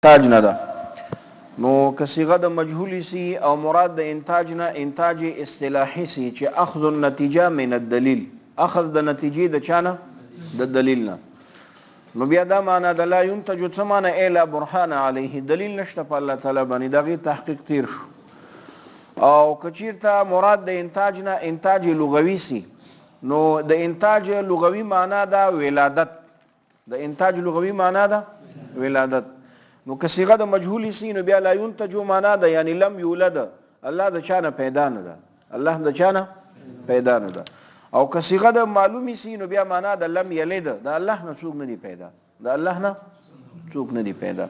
انتاج نه ده نو که صیغه د مجهول سی او مراد د انتاج نه انتاج اصطلاحي سی چې اخذ النتیجه من الدلیل، اخذ د نتیجې د چا نه؟ د دلیل نه، نو بیا دا معنا د لا ينتج څه معنا؟ ای لا برهان علیه، دلیل نشته په الله تعالی باندې، د هغې تحقیق تیر شو. او که چیرته مراد د انتاج نه انتاج لغوي سی نو د انتاج لغوي معنا ده ولادت، د انتاج لغوي معنا ده ولادت، نو که صيغه د مجهول سي نو بیا لا ينتج معنا ده یعنی لم یولد، الله د چا نه پیدا نه ده، الله د چا نه پیدا نه ده. او که صيغه د معلومی سي نو بیا معنا ده لم یلد، د الله نه څوک نه دی پیدا، د الله نه څوک نه دی پیدا.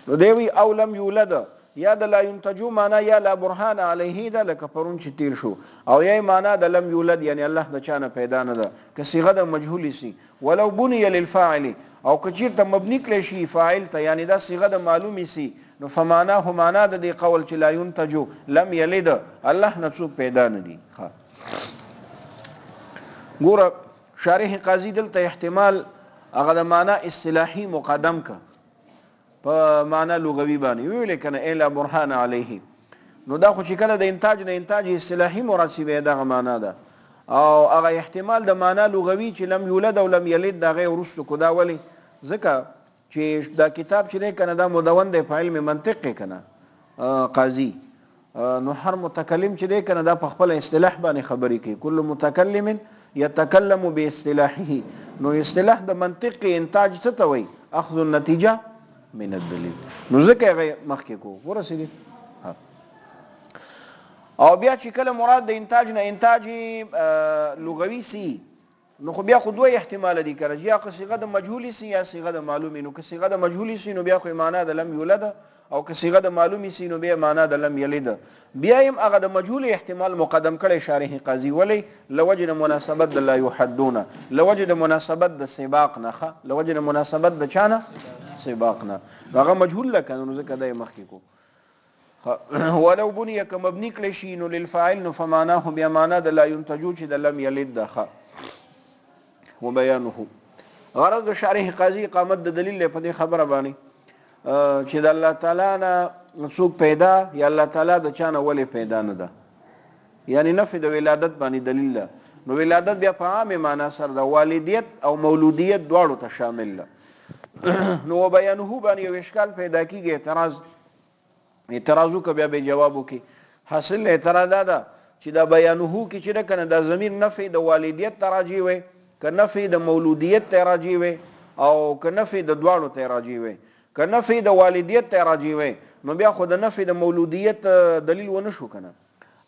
نو دی وی او لم یولد، یا د لا ينتجو معنا یا لا برهان علیه ده لکه پرون چې تیر شو، او یا معنا د لم یولد یعنی الله د چا نه پیدا نه ده که صيغه د مجهول سي. ولو بني للفاعل، او که چیرته مبني کړی شي فاعل ته، یعنی دا صیغه د معلومې سي، نو فمعناه معنا د دې قول چې لا ينتج لم یلد، الله نه څوک پیدا نه دي. ښه ګوره شارح قاضي دلته احتمال هغه د معنا اصطلاحي مقدم که په معنا لغوي باندې ویل کنه الا برهان علیه، نو دا خو چې کله د انتاج نه انتاج اصطلاحي مراد شي بیا دغه معنا ده، او هغه احتمال د معنا لغوي چې لم یولد او لم یلد دا غي ورستو کو، دا ولی؟ ځکه چې دا کتاب چې نه کنه دا مدون دی په علم منطق کې کنه قاضي، نو هر متکلم چې دی کنه دا په خپل اصطلاح باندې خبرې کوي، کل متکلم یتکلم باصطلاحه، نو اصطلاح د منطق کې انتاج څه ته وایي؟ اخذ النتیجه من الدلیل، نو ځکه هغه مخکې کو ورسېدې. او بیا چې کله مراد د انتاج نه انتاج لغوي سي نو خو بیا خو دوه احتمال دي کنه، یا که صيغه د مجهول سي یا صيغه د معلومي. نو که صيغه د مجهول سي نو بیا خو معنا د لم یولد، او که صيغه د معلومي سي نو بیا معنا د لم یلد. بیا هم هغه د مجهول احتمال مقدم کړي شارح قاضي، ولی؟ لوجه د مناسبت د لا یحدون، لوجه د مناسبت د سباق نه، ښه لوجه د مناسبت د چا نه؟ سباق نه، هغه مجهول لکه نو ځکه دا یې مخکې کو. ولو بني که مبني کړی شي نو للفاعل، نو فمعناه بیا معنا د لا ينتجو چې د لم یلد ده. ښه وبیانه غرض د شارح قاضي اقامت د دلیل په دې خبره باندې چې د الله تعالی نه څوک پیدا یا الله تعالی د چا نه ولې پیدا نه ده، یعنی نفي د ولادت باندې دلیل ده. نو ولادت بیا په عامه معنا سره ده، والدیت او مولودیت دواړو ته شامل ده. نو وبیانه باندې یو اشکال پیدا کیږي، اعتراض اعتراض وکړه بیا به جواب وکړي. حاصل اعتراض دا ده چې دا بیانه کې چې ده کنه دا ضمیر نفي د والدیت ته راجع وي که نفي د مولودیت ته راجع وي او که نفي د دواړو ته راجع وي. که نفي د والدیت ته راجع وي نو بیا خو د نفي د مولودیت دلیل ونه شو کنه،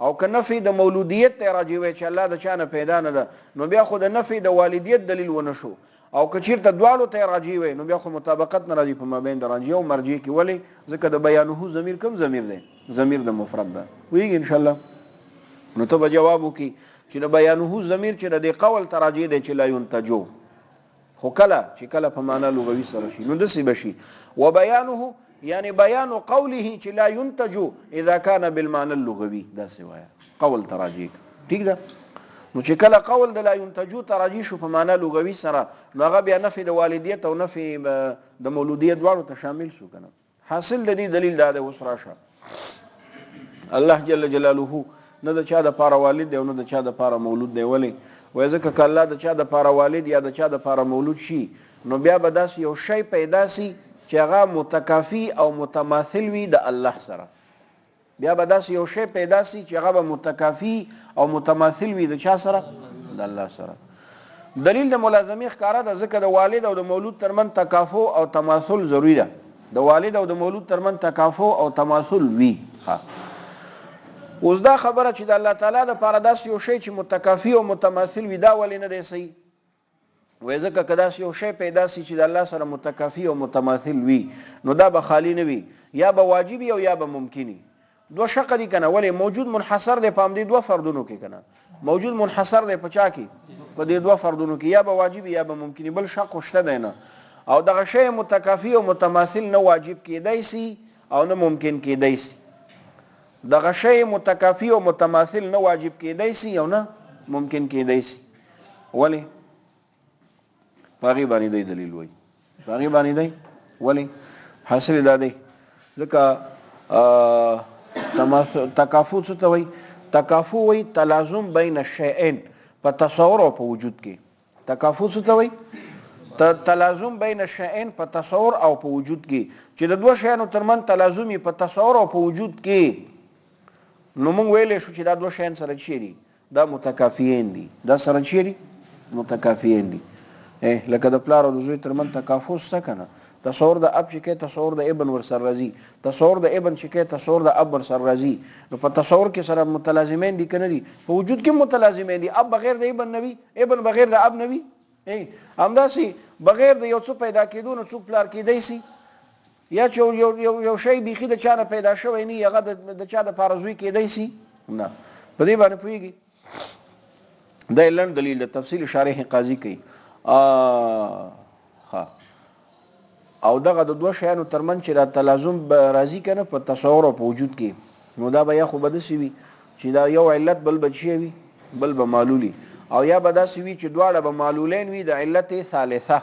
او که نفي د مولودیت ته راجع وي چې الله د چا نه پیدا نه ده نو بیا خو د نفي د والدیت دلیل ونه شو، او که چیرته دواړو ته راجع وي نو بیا خو مطابقت نه راځي په مابین د راجع او مرجع کې. ولې؟ ځکه د بیانه ضمیر کوم ضمیر دی؟ ضمیر د مفرد ده. پوهېږي ان شاء الله؟ نو ته به جواب وکړي چې د بیانه ضمیر چې د دې قول ته راجع دی چې لا ینتجو، خو کله چې کله په معنا لغوي سره شي نو داسې به شي وبیانه یعنی بیان قوله چې لا ينتج اذا كان بالمعنى اللغوي، داسې وایه قول ته راجع، ټیک ده. نو چې کله قول د لا ينتجو ته راجع شو په معنا لغوي سره نو هغه بیا نفي د والدیت او نفي د مولودیت دواړو ته شامل شو کنه. حاصل د دې دلیل دا دی. اوس راشه الله جل جلاله نه د چا د پاره والد دی او نه د چا د پاره مولود دی. ولې؟ وایي ځکه که الله د چا د پاره والد یا د چا د پاره مولود شي نو بیا به داسې یو شی پیدا سي چې هغه متکافي او متماثل وي د الله سره. بیا به داسې یو شی پیدا سي چې هغه به متکافي او متماثل وي د چا سره؟ د الله سره. دلیل د ملازمې ښکاره ده، ځکه د والد او د مولود ترمن تکافو او تماثل ضروري ده. د والد او د مولود ترمن تکافو او تماثل وي. ها اوس دا خبره چې د الله تعالی د پاره داسې یو شی چې متکافي او متماثل وي دا ولې نه دی صحیح؟ وایي ځکه که داسې یو شی پیدا سي چې د الله سره متکافي او متماثل وي نو دا به خالي نه وي، یا به واجب او یا به ممکني. دوه شقه دي کنه. ولې؟ موجود منحصر دی په همدې دوه فردونو کې کنه، موجود منحصر دی په چا کې؟ په دې دوه فردونو کې، یا به واجب یا به ممکني، بل شق شته دی نه. او دغه شی متکافي او متماثل نه واجب کېدای سي او نه ممکن کېدای سي. دغه شی متکافي او متماثل نه واجب کېدای سي او نه ممکن کېدای سي. ولې؟ په هغې باندې دی دلیل وایي، په هغې باندې دی. ولې؟ حاصل دا دی ځکه تکافو څه ته وایي؟ تکافو وایي تلازم بین الشیئین په تصور او په وجود کې. تکافو څه ته وایي؟ تلازم بین الشیئین په تصور او په وجود کې، چې د دوه شیانو ترمنځ تلازم په تصور او په وجود کې، نو موږ ویلی شو چې دا دوه شیان سره چیرې دي؟ دا متکافیین دي. دا سره چیرې متکافیین دي. لکه د پلار او د زوی ترمنځ تکافو شته که نه؟ تصور د اب چې کوې تصور د ابن ورسره راځي، تصور د ابن چې کوې تصور د اب ورسره راځي. نو په تصور کې سره متلازمین دي که نه دي؟ په وجود کې متلازمین دي. اب بغیر د ابن نه وي، ابن بغیر د اب نه وي. همداسې بغیر د یو څه پیدا کېدو نه څوک پلار کېدی سي، یا چې یو یو یو شی بیخي د چا نه پیدا شوی نه، هغه د چا دپاره زوی کېدی سي نه. په دې باندې پوهېږي؟ دا یې لنډ دلیل د تفصیل شارح قاضي کوي. ښه، او دغه د دوه شیانو ترمنځ چې دا تلازم به راځي که نه په تصور او په وجود کې، نو دا به یا خو به داسې وي چې دا یو علت بل به چی وي، بل به معلولي، او یا به داسې وي چې دواړه به معلولین وي د علت ثالثه،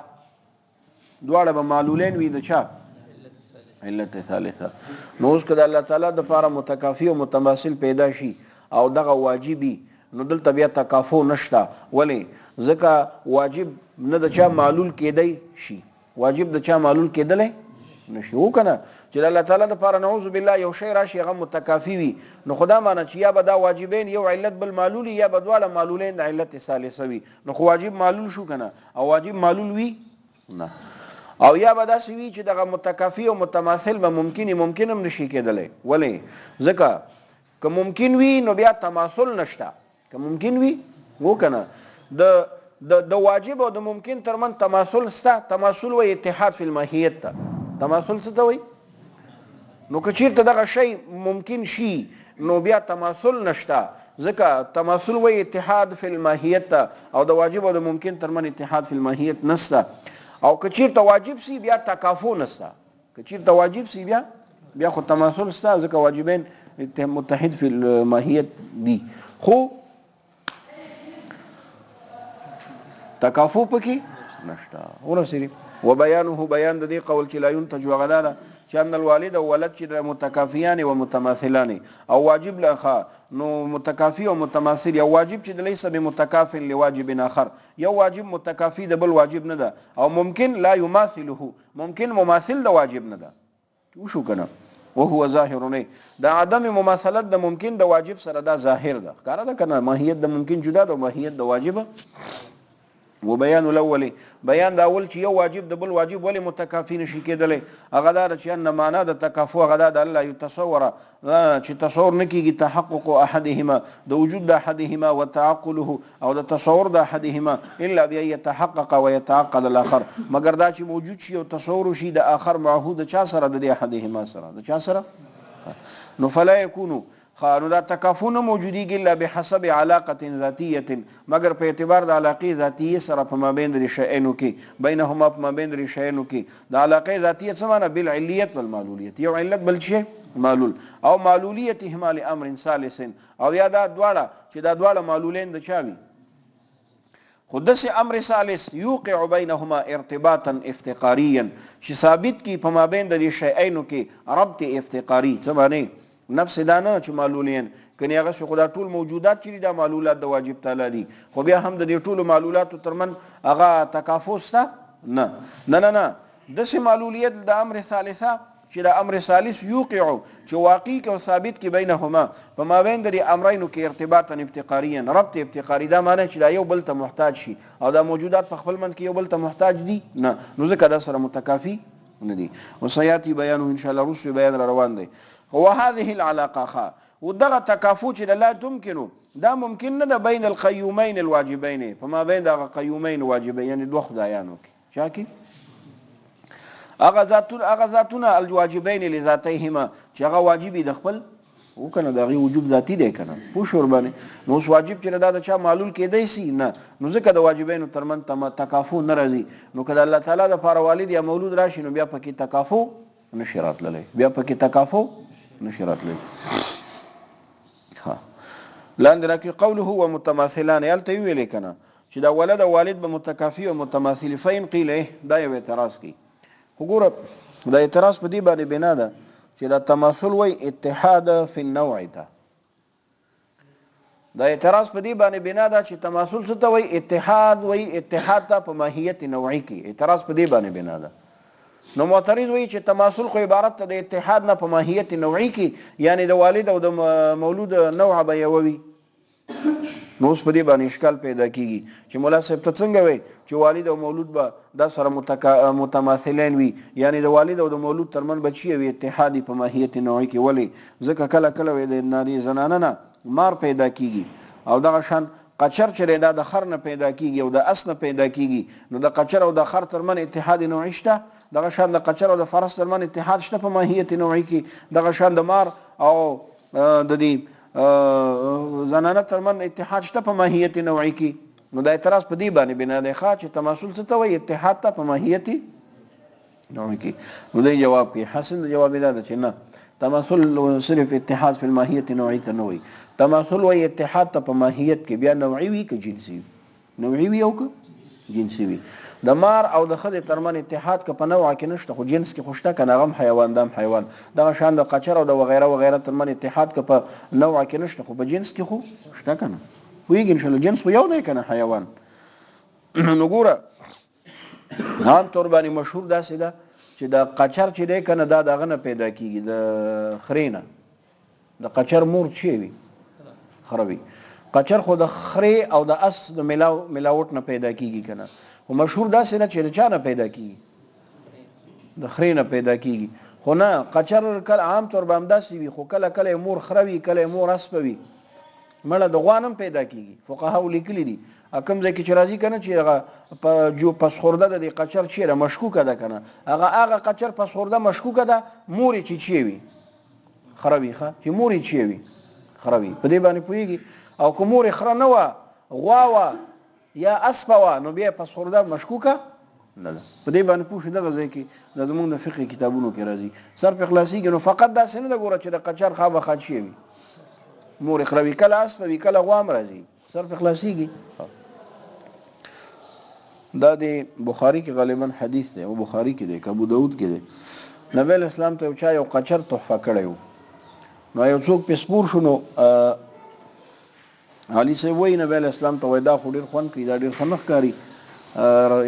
دواړه به معلولین وي د چا؟ علت ثالثه. نو اوس که د الله تعالی د پاره متکافي او متماثل پیدا شي او دغه واجبي، نو دلته بیا تکافو نشته. ولې؟ ځکه واجب نه د چا معلول کېدی شي، واجب د چا معلول کېدلی نشي. و کنه چې د الله تعالی د پاره نعوذ بالله یو شی راشي هغه متکافي وي، نو خدا معنی چې یا به دا واجبین یو علت بل معلولي، یا به دواړه معلولین د علت ثالثه وي. نو خو واجب معلول شو کنه، او واجب معلول وي نه. او یا به داسې وي چې دغه متکافي او متماثل به ممکني ممکن هم نشي کېدلی. ولې؟ ځکه که ممکن وي نو بیا تماثل نشته. که ممکن وي و کنه د د د واجب او د ممکن ترمن تماثل سته. تماثل وایي اتحاد فی الماهیت ته. تماثل څه ته وایي؟ نو که چیرته دغه شی ممکن شي نو بیا تماثل نشته، ځکه تماثل وایي اتحاد فی الماهیت ته، او د واجب او د ممکن ترمن اتحاد فی الماهیت نشته. او که چیرته واجب سي بیا تکافو نشته. که چیرته واجب سي بیا خو تماثل سته، ځکه واجبین متحد فی الماهیت دي، خو تکافو پکې نشته. ورسېږي. وبيانه بیان د دې قول چې لا ينتج هغه دا ده چې ان الوالد او ولد چې متکافیان و متماثلان او واجب لخوا نو متکافي او متماثل، یو واجب چې ليس بمتکاف لواجب آخر، یو واجب متکافي د بل واجب نه ده، او ممکن لا يماثله، ممکن مماثل د واجب نه ده. وشو کنه؟ وهو ظاهر نه، د عدم مماثلت د ممکن د واجب سره دا ظاهر ده، ښکاره ده کنه؟ ماهیت د ممکن جدا ده، ماهیت د واجب. وبيان الاول بیان د اول چې یو واجب د بل واجب ولې متکافي نشي کېدلی، هغه دا ده چې ان معنا د تکافو هغه دا ده الله یتصور، چې تصور نه کېږي تحقق احدهما د وجود د احدهما وتعقله او د تصور د احدهما الا بأن يتحقق ويتعقل الاخر، مګر دا چې موجود شي او تصور شي د آخر معه د چا سره؟ د دې احدهما سره. د چا سره؟ نو فلا يكون، نو دا تکافو نه موجودیږي الا بحسب علاقة ذاتیة، مګر په اعتبار د علاقې ذاتیې سره په مابین د شیئینو کې، بینهما په مابین د شیئینو کې. د علاقې ذاتیه څه معنی؟ بالعلیت والمعلولیت، یو علت بل شی معلول، او معلولیتهما لامر ثالث، او یا دا دواړه چې دا دواړه معلولین د چا وي، خو داسې امر ثالث یوقع بینهما ارتباطا افتقاریا، چې ثابت کی په مابین د دې شیئینو کې ربط افتقاری. څه معنی؟ نفس دا نه چې معلولین، کنې هغه خو دا ټول موجودات چې دي دا معلولات د واجب تعالی دي، خو بیا هم د دې ټولو معلولاتو ترمن هغه تکافو سته نه. نه نه نه، داسې معلولیت د امر ثالثه چې د امر ثالث یوقع چې واقع کې او ثابت کې بینهما په مابین د دې امرینو کې ارتباطا افتقاریا، ربط افتقاري، دا معنی چې دا یو بل ته محتاج شي او دا موجودات په خپل منځ کې یو بل ته محتاج دي نه، نو ځکه دا سره متکافي نه دي. وسیاتي بیانه ان شاء الله وروسته بیان را روان دی. وهذه العلاقه ښه، ودغه تکافو چې لا تمکنو دا ممکن نه ده بین القیومین الواجبین، په مابین دغه قیومین واجبین، یعنی دوه خدایانو کې چا کې هغه ذاتونه الواجبین لذاتیهما چې هغه واجبي د خپل وکنه، د هغې وجوب ذاتي دی کنه، پوه شو ورباندې. نو اوس واجب چې دا د چا معلول کېدی سي نه، نو ځکه د واجبینو ترمنځ تکافو نه راځي. نو که د الله تعالی دپاره والد یا مولود راشي نو بیا پکې تکافو نشي راتللی، بیا پکې تکافو نشي راتللی. ښه، لاندې راکړي قوله ومتماثلان، هلته یې وویلې که نه چې دا ولد او والد به متکافي او متماثل. فإن قیل، دا یو اعتراض کوي، خو ګوره دا اعتراض په دې باندې بنا ده چې چې دا تماثل وای اتحاد فی النوع ته. دا اعتراض په دې باندې بنا ده چې تماثل څه ته وایي؟ اتحاد وایي، اتحاد ته په ماهیت نوعي کې اعتراض په دې باندې بنا ده. نو معترض وایي چې تماثل خو عبارت ته د اتحاد نه په ماهیت نوعي کې، یعنی د والد او د مولود نوع به یوه وي. نو اوس په دې باندې اشکال پیدا کیږي چې مولا صاحب ته څنګه وایي چې والد او مولود به دا سره متماثلین وي، یعنی د والد او د مولود ترمن به چی وي اتحاد په ماهیت نوعي کې؟ ولې؟ ځکه کله کله وي د ناري زنانه نه مار پیدا کیږي، او دغه شان قچر چې دی دا د خر نه پیدا کیږي او د اس نه پیدا کیږي، نو د قچر او د خر ترمن اتحاد نوعي شته. دغه شان د قچر او د فرس ترمن اتحاد شته په ماهیت نوعي کې. دغه شان د مار او د دې زنانه ترمن اتحاد شته په ماهیت نوعي کې. نو دا اعتراض په دې باندې بنا دی ښه چې تماثل څه ته وایي؟ اتحاد ته په ماهیت نوعي کې. نو دی جواب کوي، حاصل د جواب دا ده چې نه، تماثل صرف اتحاد فی الماهیت نوعي ته نه وایي، تماثل وایي اتحاد ته په ماهیت کې، بیا نوعي وي که جنسي وي، نوعي وي او که جنسي وي. د مار او د ښځې ترمن اتحاد که په نوع کې نشته خو جنس کې خو شته که نه، هغه هم حیوان ده هم حیوان. دغه شان د قچر او د وغیره وغیره ترمن اتحاد که په نوع کې نشته خو په جنس کې خو شته که نه، پوهېږي انشاءالله. جنس خو یو دی که نه حیوان. نو ګوره عام طور باندې مشهور داسې ده چې د قچر چې دی که نه دا د هغه نه پیدا کېږي، د خرې نه. د قچر مور چی وي؟ خره وي. قچر خو د خرې او د اس د ملاوټ نه پیدا کیږي کنه، خو مشهور داسې نه چې د چا نه پیدا کیږي؟ د خرې نه پیدا کیږي. خو نه، قچر کله عام طور به همداسې وي، خو کله کله مور خره وي، کله مور اسپه وي. مړه د غوا نه هم پیدا کیږي، فقهاو لیکلي دي. کوم ځای کې چې راځي که نه چې هغه په جو پسخورده د دې قچر چیرې مشکوکه ده که نه، هغه قچر پسخورده مشکوکه ده، مور یې چې چی وي؟ خره وي. ښه چې مور یې چی وي؟ خره وي. په دې باندې پوهېږي. او که مور یې خره نه وه، غوا وه یا اسپه وه، نو بیا یې پسخورده مشکوکه نه ده. په دې باندې پوه شو. دغه ځای کې د زمونږ د فقهي کتابونو کې راځي، سر پرې خلاصېږي. نو فقط داسې نه ده ګوره چې د قچر خامخا چی وي، مور یې خره وي، کله اسپه وي، کله غوا هم راځي، سر پرې خلاصېږي. دا د بخاري کې غالبا حدیث دی، او بخاري کې دی که ابو داود کې دی. نبی علیه السلام ته یو چا یو قچر تحفه کړی و، نو یو څوک پې سپور شو. نو علي صاحب وایي نبی علیه السلام ته وایي دا خو ډېر خوند کوي، دا ډېر ښه نه ښکاري،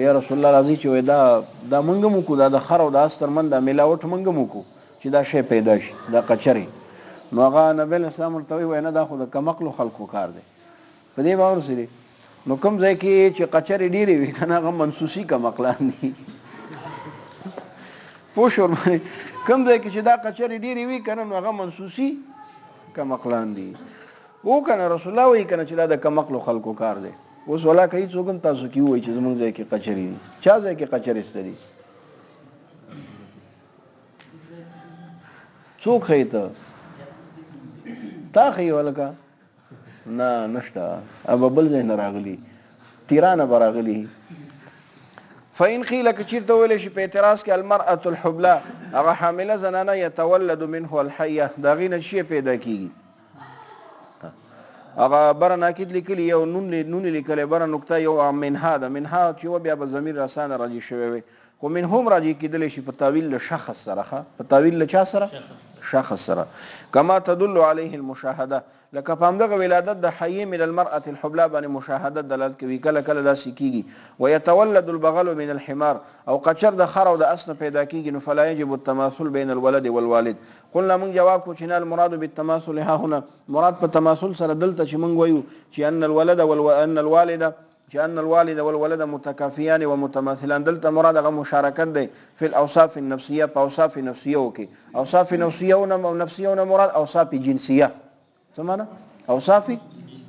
یا رسول الله راځي چې وایي دا موږ هم وکړو، دا د خر او د اس ترمنځ دا ملاوټ موږ هم وکړو چې دا شی پیدا شي، دا قچرې. نو هغه نبی علیه السلام ورته وایي نه، دا خو د کمعقلو خلکو کار دی. په دې باور سره نو کوم ځای کې چې قچرې ډېرې وي که نه، هغه منسوسي کمعقلان دي. پوه شو ورباندې؟ کوم ځای کې چې دا قچرې ډېرې وي که نه، نو هغه منسوسي کمعقلان دي. او که نه رسول الله وایي که نه چې دا د کمعقلو خلکو کار دی. اوس ولا که هېڅوک هم تاسو کې ووایي چې زموږ ځای کې قچرې دي، چا ځای کې قچرې شته دي؟ څوک ښیي ته؟ تا ښیي ولکه؟ نه، نشته، ابا بل ځای نه راغلي، تیرانه به راغلي. فإن قیل که چیرته ویل شي په اعتراض کې المرأة الحبلى هغه حامله زنانه یتولد منه الحیه د هغې نه چی پیدا کیږي؟ هغه بره ناکید لیکلی، یو نون نون لیکلی بره نقطه یو منها ده، منها چې و بیا به ضمیر اسانه راجع شوی وي، خو من هم راجع کېدلی شي په تاویل له شخص سره. ښه، په تاویل له چا سره؟ شخص سره. کما تدل علیه المشاهده، لکه په همدغه ولادت د حیې من المرأة الحبلا باندې مشاهده دلالت کوي، کله کله داسې کیږي. ويتولد البغل من الحمار، او قچر د خر او د اس نه پیدا کیږي، نو فلا يجب التماثل بین الولد والوالد. قلنا موږ جواب کو چې نه، المراد بالتماثل ها هنا، مراد په تماثل سره دلته چې موږ وایو چې ان الولد والو ان الوالد چې ان الوالد والولد متکافیان ومتماثلان، دلته مراد هغه مشارکت دی فی الاوصاف النفسیه، په اوصاف نفسیه کې. اوصاف نفسیه نه نفسیه نه مراد اوصاف جنسیه. څه معنی؟ اوصاف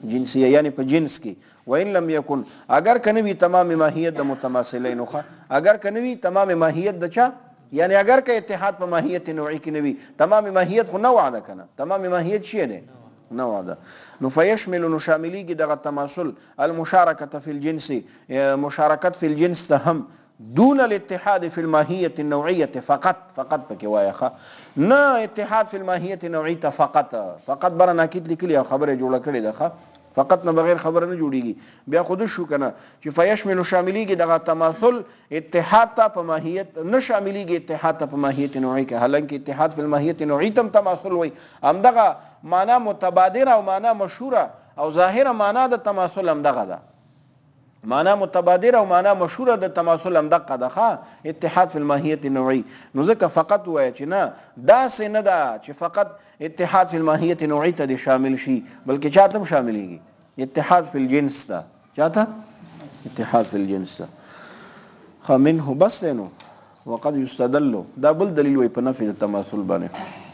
جنسیه، یعنی په جنس کې. وان لم یکن، اگر که نه وي تمام ماهیت د متماثلینو. ښه، اگر که نه وي تمام ماهیت د چا؟ یعنی اگر که اتحاد په ماهیت نوعي کې نه وي، تمام ماهیت خو نوع ده که نه؟ تمام ماهیت چی دی؟ نوع ده. نو فیشمل، نو شاملیږي دغه تماثل المشارکة فی الجنس، مشارکت فی الجنس ته هم، دون الاتحاد فی الماهیة النوعیة فقط. فقط پکې وایه ښه، نه اتحاد فی الماهیة النوعیة فقط. فقط بره ناکید لیکلی او خبره جوړه کړې ده. ښه، فقط نه بغیر خبره نه جوړیږي. بیا خو د شو کنه چې فیشمل شاملیږي دغه تماثل اتحاد ته په ماهیت نه شاملیږي، اتحاد ته په ماهیت نوعي کې، حالانکه اتحاد فی الماهیت نوعي تم تماثل وای. همدغه معنا متبادره او معنا مشهوره او ظاهره معنا د تماثل همدغه ده، معنا متبادره او معنا مشهوره د تماثل همدغه ده، ښه اتحاد فی الماهیت نوعي. نو ځکه فقط وایه چې نه داسې نه ده چې فقط اتحاد فی الماهیت نوعي ته دې شامل شي، بلکې چاته هم شاملېږي، اتحاد فی الجنس ته. چاته؟ اتحاد فی الجنس ته. ښه منه بس دی. نو وقد یستدل، دا بل دلیل وایي په نفي د تماثل باندې.